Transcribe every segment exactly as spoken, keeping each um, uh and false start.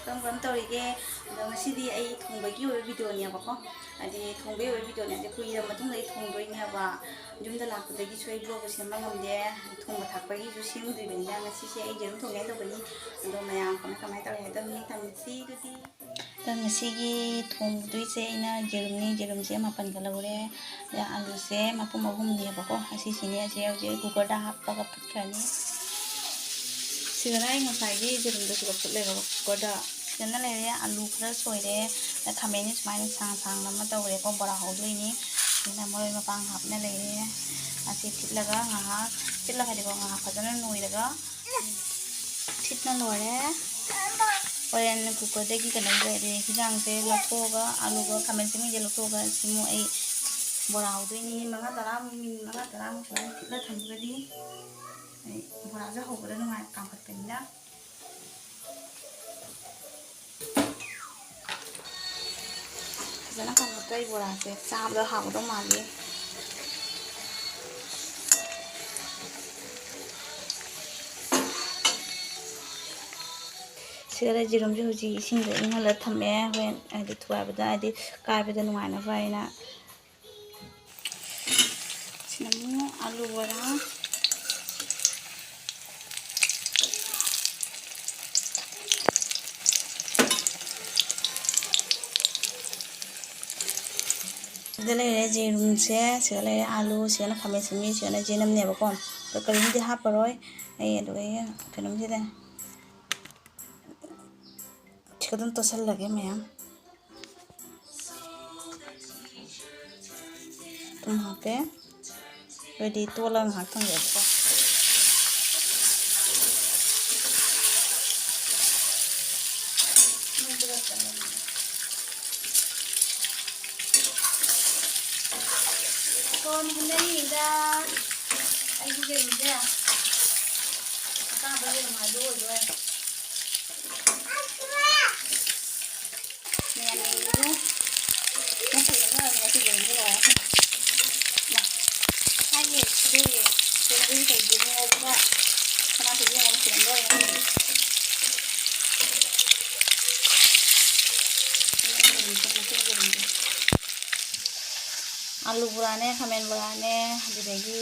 ꯀꯔꯝ ꯀꯔꯝ ꯇꯧꯔꯤꯒꯦ? ꯑꯗꯣ ꯉꯁꯤꯗꯤ ꯑꯩ ꯊꯣꯡꯕꯒꯤ ꯑꯣꯏꯕ ꯚꯤꯗꯤꯑꯣꯅꯦꯕꯀꯣ꯫ ꯍꯥꯏꯗꯤ ꯊꯣꯡꯕꯒꯤ ꯑꯣꯏꯕ ꯚꯤꯗꯤꯑꯣꯅꯦ, ꯍꯥꯏꯗꯤ ꯀꯨꯏꯔꯕ ꯃꯇꯨꯡꯗ ꯑꯩ ꯊꯣꯡꯗꯣꯏꯅꯦꯕ꯫ ꯌꯨꯝꯗ ꯂꯥꯛꯄꯗꯒꯤꯁꯨ ꯑꯩ ꯕ꯭ꯂꯣꯒ ꯁꯦꯝꯕ ꯉꯝꯗꯦ, ꯊꯣꯡꯕ ꯊꯥꯛꯄꯒꯤꯁꯨ ꯁꯦꯝꯗ꯭ꯔꯤꯕꯅꯤꯅ꯫ ꯉꯁꯤꯁꯦ ꯑꯩ ꯌꯦꯔꯨꯝ ꯊꯣꯡꯒꯦ ꯇꯧꯕꯅꯤ꯫ ꯑꯗꯣ ꯃꯌꯥꯝ ꯀꯃꯥꯏ ꯀꯃꯥꯏꯅ ꯇꯧꯔꯤ ꯍꯥꯏꯗꯣ ꯃꯌꯦꯛ ꯇꯝꯁꯤ ꯑꯗꯨꯗꯤ꯫ ꯑꯗꯣ ꯉꯁꯤꯒꯤ ꯊꯣꯡꯗꯣꯏꯁꯦ ꯑꯩꯅ ꯌꯦꯔꯨꯝꯅꯤ, ꯌꯦꯔꯨꯝꯁꯦ ꯃꯥꯄꯟꯒ ꯂꯧꯔꯦ꯫ ꯑꯗ ꯑꯂꯨꯁꯦ ꯃꯄꯨꯝ ꯑꯍꯨꯝꯅꯦꯕꯀꯣ꯫ ꯑꯁꯤꯁꯤꯅꯦ, ꯑꯁꯤ ꯍꯧꯖꯤꯛ ꯑꯩ ꯀꯨꯀꯔꯗ ꯍꯥꯞꯄꯒ ꯐꯨꯠꯈ꯭ꯔꯅꯤ꯫ ꯁꯤꯗꯅ ꯑꯩ ꯉꯁꯥꯏꯒꯤ ꯌꯦꯔꯨꯝꯗꯣ ꯁꯤꯗ ꯐꯨꯠꯂꯦꯕ ꯀꯨꯀꯔꯗ꯫ ꯁꯤꯗꯅ ꯂꯩꯔꯦ, ꯑꯂꯨ ꯈꯔ ꯁꯣꯏꯔꯦ, ꯑꯗ ꯈꯥꯃꯦꯟꯁꯤ ꯁꯨꯃꯥꯏꯅ ꯁꯥꯡ ꯁꯥꯡꯅ ꯑꯃ ꯇꯧꯔꯦꯀꯣ, ꯕꯣꯔꯥ ꯍꯧꯗꯣꯏꯅꯤ꯫ ꯁꯤꯅ ꯃꯔꯣꯏ ꯃꯄꯥꯡ ꯍꯥꯞꯅ ꯂꯩꯔꯦ꯫ ꯑꯁꯤ ꯊꯤꯠꯂꯒ ꯉꯥꯏꯍꯥꯛ, ꯊꯤꯠꯂꯒ ꯍꯥꯏꯗꯤꯀꯣ, ꯉꯥꯏꯍꯥꯛ ꯐꯖꯅ ꯅꯣꯏꯔꯒ ꯊꯤꯠꯅ ꯂꯣꯏꯔꯦ꯫ ꯍꯣꯔꯦꯟ ꯀꯨꯀꯔꯗꯒꯤ ꯀꯩꯅꯣ ꯇꯧꯔꯗꯤ ꯍꯤꯟꯖꯥꯡꯁꯦ ꯂꯧꯊꯣꯛꯑꯒ, ꯑꯂꯨꯒ ꯈꯥꯃꯦꯟ ꯑꯁꯤꯟꯕꯤꯁꯦ ꯂꯧꯊꯣꯛꯑꯒ ꯁꯤꯃꯨꯛ ꯑꯩ ꯕꯣꯔꯥ ꯍꯧꯗꯣꯏꯅꯤ꯫ ꯃꯤꯅꯤꯠ ꯃꯉꯥ ꯇꯔꯥꯃꯨꯛ, ꯃꯤꯅꯤꯠ ꯃꯉꯥ ꯇꯔꯥꯃꯨꯛ ꯁꯨꯃꯥꯏꯅ ꯊꯤꯠꯂ ꯊꯝꯃꯒꯗꯤ ꯑꯩ ꯕꯣꯔꯥꯁꯦ ꯍꯧꯕꯗ ꯅꯨꯡꯉꯥꯏ, ꯀꯥꯝꯈꯠꯄꯅꯤꯅ꯫ ꯐꯖꯅ ꯀꯥꯝꯈꯠꯇ꯭ꯔ ꯑꯩ ꯕꯣꯔꯥꯁꯦ ꯆꯥꯕꯗ ꯍꯥꯎꯒꯗꯧ ꯃꯥꯜꯂꯤ꯫ ꯁꯤꯗ ꯌꯦꯔꯨꯝꯁꯦ ꯍꯧꯖꯤꯛ ꯏꯁꯤꯡꯗ ꯏꯪꯍꯜꯂ ꯊꯝꯃꯦ꯫ ꯍꯣꯔꯦꯟ ꯍꯥꯏꯗꯤ ꯊꯨꯒꯥꯏꯕꯗ, ꯍꯥꯏꯗꯤ ꯀꯥꯏꯕꯗ ꯅꯨꯡꯉꯥꯏꯅꯕ ꯍꯥꯏꯅ꯫ ꯁꯤꯅ ꯑꯃꯨꯛ ꯑꯂꯨ ꯕꯣꯔꯥ꯫ ꯁꯤꯗ ꯂꯩꯔꯦ ꯌꯦꯔꯨꯝꯁꯦ, ꯁꯤꯗ ꯂꯩꯔꯦ ꯑꯂꯨ, ꯁꯤꯗꯅ ꯈꯥꯃꯦꯟ ꯑꯁꯤꯟꯕꯤ, ꯁꯤꯗꯅ ꯌꯦꯅꯝꯅꯦꯕꯀꯣ꯫ ꯑꯗꯣ ꯀꯔꯤꯝꯗꯤ ꯍꯥꯞꯄꯔꯣꯏ ꯑꯩ꯫ ꯑꯗꯨꯒ ꯑꯩ ꯀꯩꯅꯣꯝꯁꯤꯗ ꯁꯤ ꯈꯛꯇꯪ ꯇꯣꯠꯁꯜꯂꯒꯦ ꯃꯌꯥꯝ꯫ ꯊꯨꯝ ꯍꯥꯞꯄꯦ꯫ ꯑꯗꯨꯗꯤ ꯇꯣꯠꯂꯒ ꯉꯥꯏꯍꯥꯛ ꯊꯝꯒꯦꯕꯀꯣ꯫ ꯀꯣꯟ ꯍꯨꯟꯅꯔꯤꯉꯩꯗ ꯑꯩꯒꯤ ꯀꯩꯅꯣꯁꯦ, ꯑꯀꯥꯕ ꯌꯦꯔꯨꯝ ꯍꯥꯏꯗꯣ ꯑꯣꯏꯗꯣꯔꯦ꯫ ꯃꯌꯥꯝ ꯌꯦꯡꯕꯤꯌꯨ꯫ ꯅꯠꯇ꯭ꯔꯒ ꯉꯁꯤ ꯌꯦꯔꯨꯝꯁꯦ ꯂꯣꯏꯔꯦ꯫ ꯃꯥ, ꯍꯥꯏꯌꯦ, ꯑꯗꯨꯒꯤ ꯀꯩꯅꯣꯒꯤ ꯀꯩꯒꯤ ꯉꯧꯕꯒ ꯁꯅꯥ ꯊꯣꯏꯕꯤ ꯑꯃꯨꯛ ꯊꯤꯔꯝꯗꯣꯔꯦ꯫ ꯑꯥꯂꯨ ꯕꯣꯔꯥꯅꯦ, ꯈꯥꯃꯦꯟ ꯕꯣꯔꯥꯅꯦ, ꯑꯗꯨꯗꯒꯤ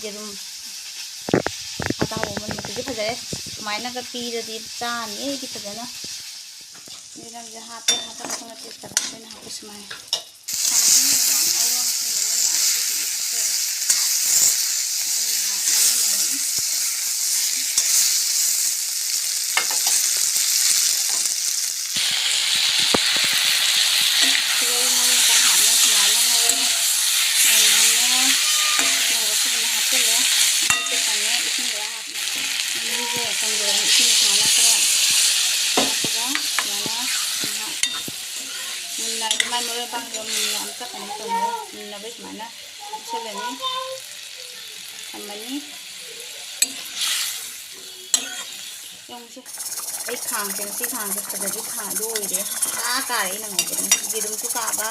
ꯌꯦꯔꯨꯝ ꯑꯇꯥꯎꯕ ꯑꯃꯅꯦ꯫ ꯃꯆꯨꯁꯦ ꯐꯖꯔꯦ꯫ ꯁꯨꯃꯥꯏꯅꯒ ꯄꯤꯔꯗꯤ ꯆꯥꯅꯤ ꯑꯩꯗꯤ ꯐꯖꯅ꯫ ꯌꯦꯔꯨꯝꯁꯦ ꯍꯥꯞꯄꯦ, ꯍꯥꯞꯄ ꯃꯇꯨꯡꯗ ꯇꯦꯖꯄꯇꯥ ꯑꯩꯈꯣꯏꯅ ꯍꯥꯞꯄ ꯁꯨꯃꯥꯏꯅ꯫ ꯇꯤꯜꯍꯧ ꯃꯔꯣꯏ ꯃꯄꯥꯡ ꯍꯥꯞꯅ ꯁꯨꯃꯥꯏꯅ ꯉꯧꯔꯦ꯫ ꯉꯧꯔꯦ꯫ ꯃꯣꯔꯣꯛ ꯑꯁꯨꯕꯅ ꯍꯥꯞꯆꯤꯜꯂꯦ꯫ ꯃꯍꯤꯁꯦ ꯀꯪꯉꯦ꯫ ꯏꯁꯤꯡ ꯈꯔ ꯍꯥꯞꯄꯦ꯫ ꯃꯍꯤꯁꯦ ꯀꯪꯗꯣꯛꯑꯒ ꯏꯁꯤꯡ ꯁꯨꯃꯥꯏꯅ ꯈꯔ ꯍꯥꯞꯄꯒ ꯁꯨꯃꯥꯏꯅ ꯉꯥꯏꯍꯥꯛ ꯃꯨꯟꯅ, ꯃꯥꯏ ꯃꯔꯣꯏ ꯃꯄꯥꯡꯗꯣ ꯃꯨꯟꯅ ꯑꯝꯇ ꯀꯩꯅꯣ ꯇꯧꯅꯕ, ꯃꯨꯟꯅꯕ ꯁꯨꯃꯥꯏꯅ ꯍꯥꯞꯆꯤꯜꯂꯅꯤ꯫ ꯊꯝꯃꯅꯤ꯫ ꯌꯦꯡꯉꯨꯁꯦ꯫ ꯑꯩ ꯈꯥꯡꯁꯦ, ꯉꯁꯤ ꯈꯥꯡꯁꯦ ꯐꯖꯕꯤ ꯈꯥꯡꯗꯣ ꯑꯣꯏꯔꯦ꯫ ꯑꯥ ꯀꯥꯔꯦ ꯑꯩꯅ ꯉꯧꯕꯗ꯫ ꯉꯁꯤ ꯌꯦꯔꯨꯝꯁꯨ ꯀꯥꯕ,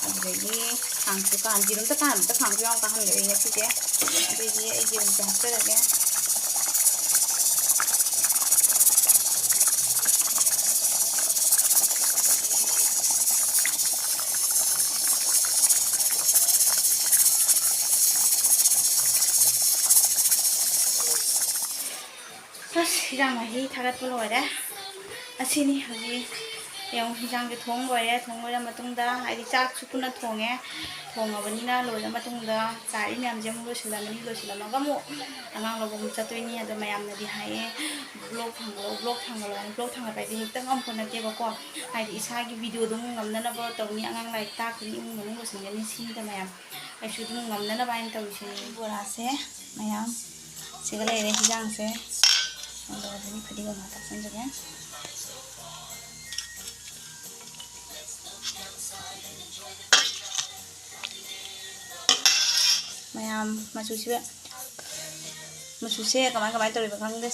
ꯑꯗꯨꯗꯒꯤ ꯈꯥꯡꯁꯨ ꯀꯥ-, ꯌꯦꯔꯨꯝꯇ ꯀꯥꯍꯟꯕꯗ ꯈꯥꯡꯁꯨ ꯌꯥꯝ ꯀꯥꯍꯟꯈ꯭ꯔꯦ ꯉꯁꯤꯁꯦ꯫ ꯑꯗꯨꯗꯤ ꯑꯩ ꯌꯦꯔꯨꯝꯁꯦ ꯍꯥꯞꯆꯔꯒꯦ꯫ ꯑꯁ, ꯍꯤꯟꯖꯥꯡ ꯃꯍꯤ ꯊꯥꯒꯠꯄ ꯂꯣꯏꯔꯦ꯫ ꯑꯁꯤꯅꯤ ꯍꯧꯖꯤꯛ꯫ ꯌꯦꯡꯉꯨ, ꯍꯤꯟꯖꯥꯡꯁꯦ ꯊꯣꯡ ꯂꯣꯏꯔꯦ꯫ ꯊꯣꯡ ꯂꯣꯏꯔ ꯃꯇꯨꯡꯗ, ꯍꯥꯏꯗꯤ, ꯆꯥꯛꯁꯨ ꯄꯨꯟꯅ ꯊꯣꯡꯉꯦ꯫ ꯊꯣꯡꯉꯕꯅꯤꯅ ꯂꯣꯏꯔ ꯃꯇꯨꯡꯗ ꯆꯥꯔꯤ ꯃꯌꯥꯝꯁꯦ ꯑꯃꯨꯛ ꯂꯣꯏꯁꯤꯜꯂꯝꯃꯅꯤ꯫ ꯂꯣꯏꯁꯤꯜꯂꯝꯃꯒ ꯑꯃꯨꯛ ꯑꯉꯥꯡ ꯂꯧꯕ ꯑꯃꯨꯛ ꯆꯠꯇꯣꯏꯅꯤ꯫ ꯑꯗꯣ ꯃꯌꯥꯝꯅꯗꯤ ꯍꯥꯏꯌꯦ, "ꯕ꯭ꯂꯣꯛ ꯊꯥꯡꯒꯠꯂꯛꯑꯣ, ꯕ꯭ꯂꯣꯛ ꯊꯥꯡꯒꯠꯂꯛꯑꯣ" ꯍꯥꯏꯅ꯫ ꯕ꯭ꯂꯣꯛ ꯊꯥꯡꯒꯠꯄ ꯍꯥꯏꯗꯤ ꯍꯦꯛꯇ ꯉꯝꯄꯣꯠ ꯅꯠꯇꯦꯕꯀꯣ꯫ ꯍꯥꯏꯗꯤ, ꯏꯁꯥꯒꯤ ꯚꯤꯗꯤꯑꯣꯗꯣ ꯑꯃꯨꯛ ꯉꯝꯅꯅꯕ ꯇꯧꯅꯤ, ꯑꯉꯥꯡ ꯂꯥꯏꯔꯤꯛ ꯇꯥꯛꯀꯅꯤ, ꯏꯃꯨꯡ ꯃꯅꯨꯡ ꯂꯣꯏꯁꯤꯟꯒꯅꯤ, ꯁꯤꯅꯤꯗ ꯃꯌꯥꯝ꯫ ꯑꯩꯁꯨ ꯑꯗꯨꯝ ꯉꯝꯅꯅꯕ ꯍꯥꯏꯅ ꯇꯧꯔꯤꯁꯤꯅꯤ꯫ ꯕꯣꯔꯥꯁꯦ ꯃꯌꯥꯝ ꯁꯤꯒ ꯂꯩꯔꯦ ꯍꯤꯟꯖꯥꯡꯁꯦ꯫ ꯑꯗꯨꯒ ꯑꯗꯨꯝ ꯐꯗꯤꯒꯣꯝ ꯉꯥꯛꯇ ꯍꯥꯞꯆꯤꯟꯖꯒꯦ꯫ ꯃꯌꯥꯝ ꯃꯆꯨꯁꯤꯒ, ꯃꯆꯨꯁꯦ ꯀꯃꯥꯏ ꯀꯃꯥꯏ ꯇꯧꯔꯤꯕ ꯈꯪꯗꯦ꯫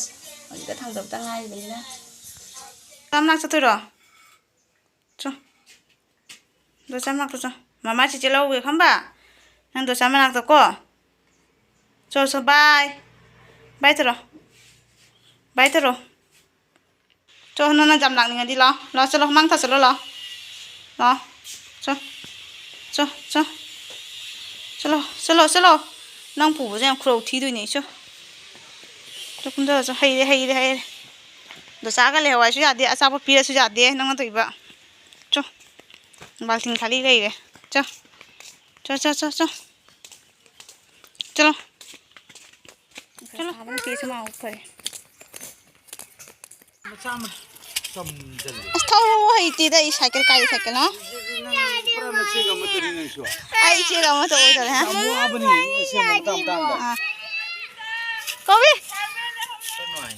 ꯍꯧꯖꯤꯛꯇ ꯊꯥꯡꯗꯕꯇ ꯉꯥꯏꯔꯤꯕꯅꯤꯅ꯫ ꯆꯥꯝ ꯃꯅꯥꯛ ꯆꯠꯇꯣꯏꯔꯣ? ꯆꯣ꯫ ꯗꯣꯆꯥ ꯃꯅꯥꯛꯇ ꯆꯣ꯫ ꯃꯃꯥ ꯆꯤꯆꯦ ꯂꯧꯒꯦ ꯈꯪꯕ? ꯅꯪ ꯗꯣꯆꯥ ꯃꯅꯥꯛꯇ ꯀꯣ꯫ ꯆꯣ, ꯆꯣ, bye꯫ Bye ꯇꯧꯔꯣ꯫ Bye ꯇꯧꯔꯣ꯫ ꯆꯣ, ꯅꯪ, ꯅꯪ ꯌꯥꯝ ꯂꯥꯛꯅꯤꯡꯉꯗꯤ ꯂꯥꯛꯑꯣ꯫ ꯂꯥꯛꯑꯣ, ꯆꯠꯂꯣ, ꯃꯥꯡ ꯊꯥ ꯆꯠꯂꯣ, ꯂꯥꯛꯑꯣ꯫ ꯂꯥꯛꯑꯣ꯫ ꯆꯣ꯫ ꯆꯣ, ꯆꯣ꯫ ꯆꯠꯂꯣ, ꯆꯠꯂꯣ꯫ ꯅꯪ ꯄꯨꯕꯁꯦ ꯌꯥꯝ ꯈꯨꯔꯧ ꯊꯤꯗꯣꯏꯅꯦ, ꯆꯣ꯫ ꯆꯣ, ꯀꯨꯝꯊꯔꯣ, ꯆꯣ꯫ ꯍꯩꯔꯦ, ꯍꯩꯔꯦ, ꯍꯩꯔꯦ꯫ ꯗꯣꯆꯥꯒ ꯂꯩꯍꯧ ꯍꯥꯏꯁꯨ ꯌꯥꯗꯦ, ꯑꯆꯥꯄꯣꯠ ꯄꯤꯔꯁꯨ ꯌꯥꯗꯦ, ꯅꯪꯅ ꯇꯧꯏꯕ꯫ ꯆꯣ꯫ ꯕꯥꯜꯇꯤꯟ ꯈꯥꯂꯤ ꯂꯩꯔꯦ꯫ ꯆꯣ꯫ ꯆꯣ, ꯆꯣ, ꯆꯣ, ꯆꯣ꯫ ꯆꯠꯂꯣ꯫ ꯆꯠꯂꯣ꯫ ꯁꯥꯕꯅ ꯄꯦꯁꯨ ꯃꯥ ꯐꯔꯦ꯫ ꯃꯆꯥ ꯑꯃ ꯆꯝꯖꯜꯂꯦ꯫ ꯑꯁ, ꯊꯧꯕ ꯍꯩꯇꯦꯗ ꯑꯩ ꯁꯥꯏꯀꯜ, ꯀꯥꯏꯗ ꯁꯥꯏꯀꯜꯅꯣ? ꯅꯪ ꯄꯨꯔꯥ ꯅꯆꯦꯒ ꯑꯃꯠꯇꯅꯤ ꯅꯪꯁꯨ꯫ ꯑꯩ ꯏꯆꯦꯒ ꯑꯃꯠꯇ ꯑꯣꯏꯗꯧꯔꯦ, ꯍꯥ? ꯌꯥꯝ ꯋꯥꯕꯅꯤ ꯏꯆꯦ ꯃꯇꯥꯡ ꯃꯇꯥꯡꯗ꯫ ꯑꯥ꯫ ꯀꯣꯕꯤ! ꯅꯨꯡꯉꯥꯏ꯫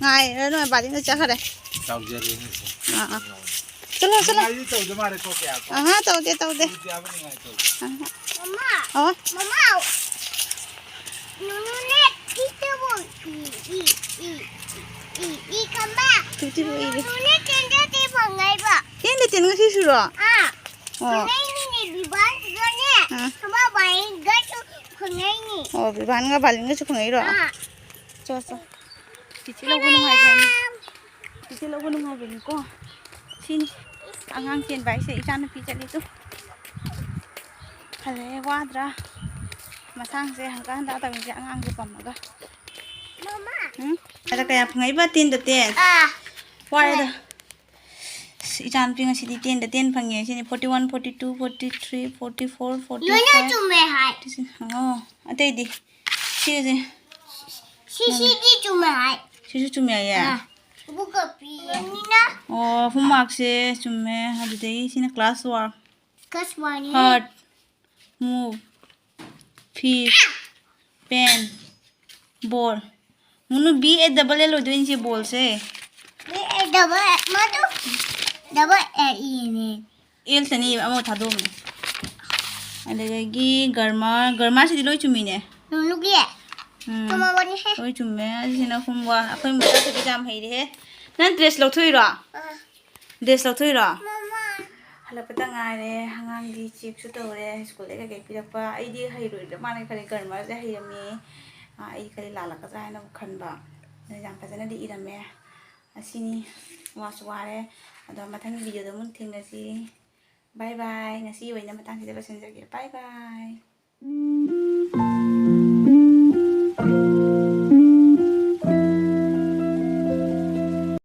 ꯉꯥꯏꯔꯅꯨ, ꯕꯥꯂꯤꯟꯗ ꯆꯠꯈ꯭ꯔꯦ꯫ ꯆꯥꯎꯖꯔꯦ ꯅꯪꯁꯦ꯫ ꯑꯥ, ꯑꯥ꯫ ꯆꯠꯂꯣ, ꯆꯠꯂꯣ꯫ ꯅꯤꯡꯉꯥꯏꯗꯤ ꯇꯧꯗ ꯃꯥꯜꯂꯦꯀꯣ ꯀꯌꯥ ꯀꯣ? ꯑꯍꯥ, ꯇꯧꯗꯦ, ꯇꯧꯗꯦ꯫ ꯇꯧꯗꯦ ꯍꯥꯏꯕ ꯅꯤꯡꯉꯥꯏ ꯇꯧꯗꯦ꯫ ꯑꯍꯥ꯫ ꯃꯃꯥ꯫ ꯑꯣ꯫ ꯃꯃꯥ꯫ ꯅꯨꯅꯨꯅꯦ ꯏꯇꯕꯣ E, E, E, E, E ꯈꯪꯕ? Two, two, E. ꯅꯨꯅꯨꯅꯦ ꯇꯦꯟꯗ ꯇꯦ ꯐꯪꯉꯥꯏꯕ꯫ ꯇꯦꯟꯗ ꯇꯦꯟ ꯉꯁꯤ ꯁꯨꯔꯣ? ꯑꯥ꯫ ꯑꯣ꯫ ꯐꯪꯉꯥꯏꯅꯤꯅꯦ ꯕꯤꯕꯥꯟꯁꯤꯒꯅꯦ꯫ ꯑꯥ꯫ ꯊꯕꯥ ꯕꯥꯏꯒꯁꯨ ꯐꯪꯉꯥꯏꯅꯤ꯫ ꯑꯣ, ꯕꯤꯕꯥꯟꯒ ꯕꯥꯂꯤꯟꯒꯁꯨ ꯐꯪꯉꯛꯏꯔꯣ? ꯑꯥ꯫ ꯆꯣ, ꯆꯣ꯫ ꯆꯤꯆꯦ ꯂꯧꯕ ꯅꯨꯡꯉꯥꯏꯕꯅꯤ꯫ ꯆꯤꯆꯦ ꯂꯧꯕ ꯅꯨꯡꯉꯥꯏꯕꯅꯤꯀꯣ꯫ ꯁꯤꯅꯤ ꯑꯉꯥꯡ ꯆꯦꯟꯕ ꯍꯥꯏꯁꯦ, ꯏꯆꯥꯅꯨꯄꯤ ꯆꯠꯂꯤꯗꯣ꯫ ꯐꯖꯩꯌꯦ, ꯋꯥꯗ꯭ꯔꯥ? ꯃꯁꯥꯡꯁꯦ ꯍꯪꯀꯠ ꯍꯟꯗ ꯇꯧꯔꯤꯁꯦ ꯑꯉꯥꯡꯁꯦ ꯄꯝꯃꯒ꯫ ꯃꯃꯥ꯫ ꯎꯝ? ꯑꯗ ꯀꯌꯥ ꯐꯪꯉꯛꯏꯕ? ꯇꯦꯟꯗ ꯇꯦꯟ? ꯑꯥ꯫ ꯋꯥꯔꯦꯗ꯫ ꯑꯁ, ꯏꯆꯥꯅꯨꯄꯤ ꯉꯁꯤꯗꯤ ꯇꯦꯟꯗ ꯇꯦꯟ ꯐꯪꯉꯦ꯫ ꯁꯤꯅꯤ forty one, forty two, forty three, forty four, forty five꯫ ꯂꯣꯏꯅ ꯆꯨꯝꯃꯦ ꯍꯥꯏ꯫ ꯑꯣ, ꯑꯇꯩꯗꯤ? ꯁꯤꯁꯦ꯫ ꯁꯤ, ꯁꯤꯗꯤ ꯆꯨꯝꯃꯦ ꯍꯥꯏ꯫ ꯁꯤꯁꯨ ꯆꯨꯝꯃꯦ ꯍꯥꯏꯌꯦ? ꯑꯥ꯫ ꯑꯗꯨꯒ ꯄꯤꯕꯅꯤꯅ꯫ ꯑꯣ, ꯍꯣꯝꯋꯥꯔꯛꯁꯦ ꯆꯨꯝꯃꯦ꯫ ꯑꯗꯨꯗꯒꯤ ꯁꯤꯅ class work꯫ Class workꯅꯤ꯫ Heart, move, fish, pen, ball꯫ ꯃꯨꯅꯨ, B A double L ꯑꯣꯏꯗꯣꯏꯅꯤ ꯁꯤ ballꯁꯦ꯫ B A double L, ꯃꯗꯨ double L ꯏꯅꯦ꯫ L ꯇꯅꯤ, ꯑꯃ ꯊꯥꯗꯣꯛꯑꯝꯃꯦ꯫ ꯑꯗꯨꯗꯒꯤ grammar, grammarꯁꯤꯗꯤ ꯂꯣꯏ ꯆꯨꯝꯃꯤꯅꯦ꯫ ꯅꯨꯅꯨꯒꯤ꯫ ꯎꯝ꯫ ꯆꯨꯝꯃꯕꯅꯤꯍꯦ꯫ ꯂꯣꯏ ꯆꯨꯝꯃꯦ꯫ ꯑꯁꯤꯅ ꯍꯣꯝꯋꯥꯔꯛ꯫ ꯑꯩꯈꯣꯏ ꯃꯆꯥꯁꯤꯡꯗꯤ ꯌꯥꯝ ꯍꯩꯔꯦꯍꯦ꯫ ꯅꯪ dress ꯂꯧꯊꯣꯛꯏꯔꯣ? ꯑꯥ꯫ Dress ꯂꯧꯊꯣꯛꯏꯔꯣ? ꯃꯃꯥ꯫ ꯍꯜꯂꯛꯄꯗ ꯉꯥꯏꯔꯦ꯫ ꯑꯉꯥꯡꯒꯤ checkꯁꯨ ꯇꯧꯔꯦ꯫ ꯁ꯭ꯀꯨꯜꯗꯒꯤ ꯀꯩꯀꯩ ꯄꯤꯔꯛꯄ꯫ ꯑꯩꯗꯤ ꯍꯩꯔꯣꯏꯗ꯭ꯔꯥ ꯃꯥꯅ ꯈꯜꯂꯦ, grammarꯁꯦ ꯍꯩꯔꯝꯃꯦ꯫ ꯑꯥ, ꯑꯩ ꯀꯔꯤ ꯂꯥꯜꯂꯛꯀꯗ꯭ꯔꯥ ꯍꯥꯏꯅ ꯈꯟꯕ꯫ ꯑꯗꯣ ꯌꯥꯝ ꯐꯖꯅꯗꯤ ꯏꯔꯝꯃꯦ꯫ ꯑꯁꯤꯅꯤ꯫ ꯋꯥꯁꯨ ꯋꯥꯔꯦ꯫ ꯑꯗꯣ ꯃꯊꯪꯒꯤ videoꯗ ꯑꯃꯨꯛ ꯊꯦꯡꯅꯁꯤ꯫ Bye bye꯫ ꯉꯁꯤꯒꯤ ꯑꯣꯏꯅ ꯃꯇꯥꯡꯁꯤꯗ ꯂꯣꯏꯁꯤꯟꯖꯔꯒꯦ꯫ Bye bye꯫